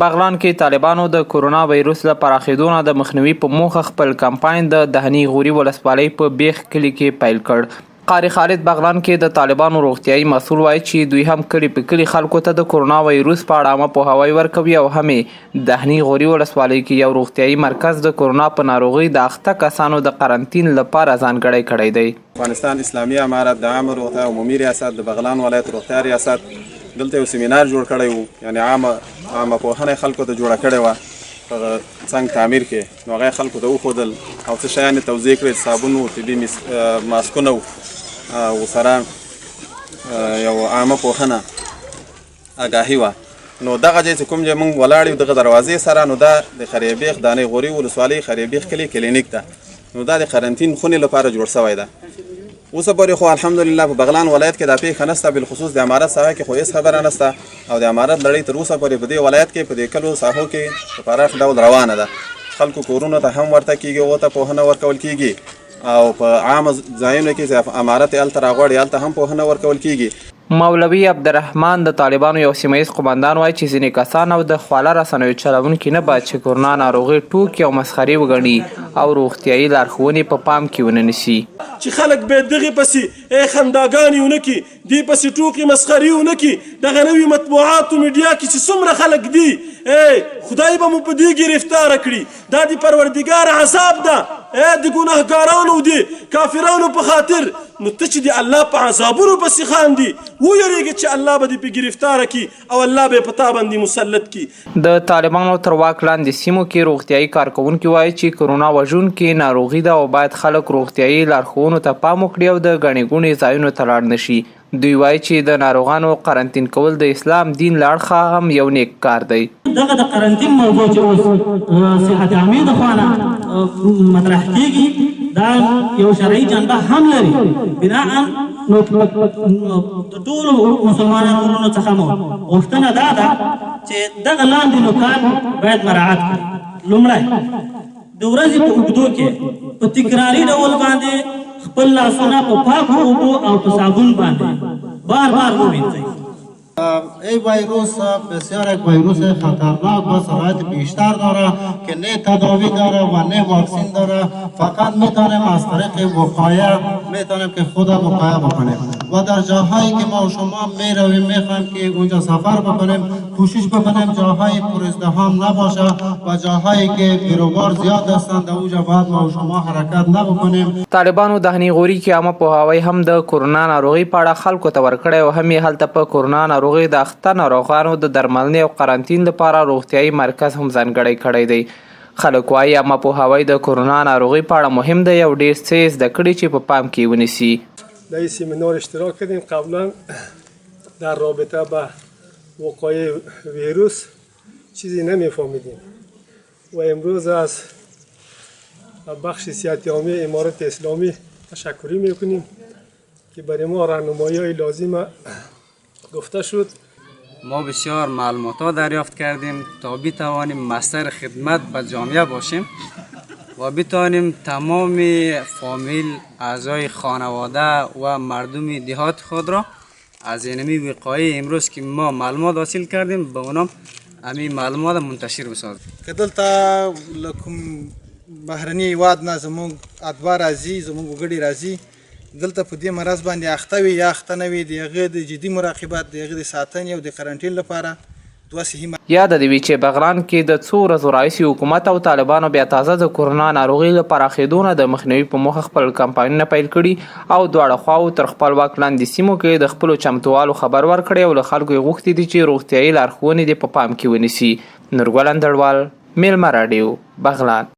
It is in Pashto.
بغلان کې طالبانو د کورونا ویروس له پراخېدو نه د مخنیوي په موخه خپل کمپاین د دهني غوري ولسوالۍ په بیخ کلي کې پیل کړ. قاري خالد بغلان کې د طالبانو روغتیايي مسول وایي چې دوی هم کلي په کلي خلکو ته د کورونا ویروس په اړه عامه پوهاوی ورکوي او هم یې دهني غوري ولسوالۍ کې یو روغتیايي مرکز د کورونا په ناروغۍ د اخته کسانو د قرنطین لپاره ځانګړی کړی دی. افغانستان اسلامي امارت د عامه روغتیا عمومي ریاست د بغلان ولایت روغتیا ریاست دلته یو سیمینار جوړ کړی وو، یعنی عامه پوهنه خلکو ته جوړه کړې وه په څنګ تعمیر کې، نو هغه خلکو ته وښودل او څه شیان یې توضیح کړل، صابون وو، طبي ماسکونه وو او سره یو عامه پوهنه آګاهي وه. نو دغه ځای چې کوم ځای موږ ولاړ یو دغه دروازې سره، نو دا د خریبیخ دانې غوري ولسوالۍ خریبیخ کلي کلینیک ده، نو دا د قرنطین خونې لپاره جوړ شوی ده. اوسه پورې خو الحمدلله په بغلان ولایت کې دا پېښه نشته، بالخصوص د امارت ساحه کې خو هېڅ خبره نشته او د امارت لړۍ تر اوسه پورې په دې ولایت کې په دې کلو ساحو کې په پراخ ډول روانه ده. خلکو کورونو ته هم ورته کېږي، هغو ته پوهنه ورکول کېږي او په عامه ځایونو کې چې امارت یې هلته راغواړي هلته هم پوهنه ورکول کېږي. مولوي عبدالرحمن د طالبانو یو سیمه ییز قوماندان وایي چې ځینې کسان او د خواله رسنیو چلوونکي نه باید چې کرونا ناروغي ټوکې او مسخرې وګڼي او روغتیايي لارښوونې په پام کې ونه نیسي. چې خلک به دغې پسې خنداګانې ونه کړي، دې پسې ټوکې مسخرې ونه کړي، دغه نوي مطبوعاتو میډیا کې چې څومره خلک دي خدای به مو په دې ګرفتاره کړي، دا د پروردګار عذاب ده د ګناهګارانو د کافرانو په خاطر. نو ته چې د الله په عذابونو پسې خاندي ویریږه چې الله به دې په ګرفتاره کړي او الله به په تا باندې مسلط کړي. د طالبانو تر واک لاندې سیمو کې روغتیايي کارکوونکي وايي چې کرونا وژونکې ناروغي ده او باید خلک روغتیايي لارښوونو ته پام وکړي او د ګڼې ګوڼې ځایونو ته لاړ نه شي. دوی وايي چې د ناروغانو قرنطین کول د اسلام دین له اړخه هم یو نیک کار دی. دغه د قرنطین موضوع چې اوس صحت عامې د خوا نه مطرح کیږي دا یو شرعي جنبه هم لري، بناء نو د ټولو مسلمانانو ورونو څخه مو غوښتنه دا ده چې دغه لاندې نکات باید مراعات کړي. لومړی، د ورځې په اوږدو کې په تکراري ډول باندې خپل لاسونه په پاکو اوبو او په صابون باندې بار بار ووینځئ. ای ویروس بسیار یک ویروس خطرناک و سرایت بیشتر داره که نه تداوی داره و نه واکسین داره، فقط میتونیم از طریق وقایه میتونیم که خود وقایه بکنیم و در جاهایی که ما و شما میرویم میخوایم که اونجا سفر بکنیم کوشش بکنیم جاهای پر ازدحام نباشه و جاهایی که بیروبار زیاد هستند در اونجا باید ما و شما حرکت نبکنیم. طالبانو دهني غوري کې عامه پوهاوی هم د کورونا ناروغۍ په اړه خلکو ته ورکړی او هم یې هلته په کورونا ناروغۍ د اخته ناروغانو د درملنې او قرنطین لپاره روغتیايي مرکز هم ځانګړی کړی دی. خلک وايي عامه پوهاوی د کورونا ناروغۍ په اړه مهم دی او ډېر څه یې زده کړي چې په پام کې یې ونیسي. در این سمینار اشتراک کردیم، قبلا در رابطه به وقایع ویروس چیزی نمیفهمیدیم و امروز از بخش صحت عامه امارت اسلامی تشکری میکنیم که برای ما راهنمایی های لازم گفته شد. ما بسیار معلومات ها دریافت کردیم تا بتوانیم مصدر خدمت به جامعه باشیم و بتوانیم تمام فامیل، اعضای خانواده و مردم دهات خود را از اینمی وقایع امروز که ما معلومات حاصل کردیم به اونم امی معلومات منتشر بسازیم. که دلته له کوم بهرني هیواد نه زموږ اتباع راځي، زموږ وګړي راځي، دلته په دې مرض باندې اخته وي یا اخته نه وي، د هغه د جدي مراقبت، د هغه د ساتنې او د قرنټین لپاره دوه صحي یاده دې وي چې بغلان کې د څو ورځو راهیسې حکومت او طالبانو بیا تازه د کورونا ناروغۍ له پراخېدو نه د مخنیوي په موخه خپل کمپاینونه پیل کړي او دواړه خواوو تر خپل واک لاندې سیمو کې د خپلو چمتووالو خبر ورکړی او له خلکو یې غوښتي دي چې روغتیايي لارښوونې دې په پام کې ونیسي. نورګل اندړوال، مېلمه راډیو، بغلان.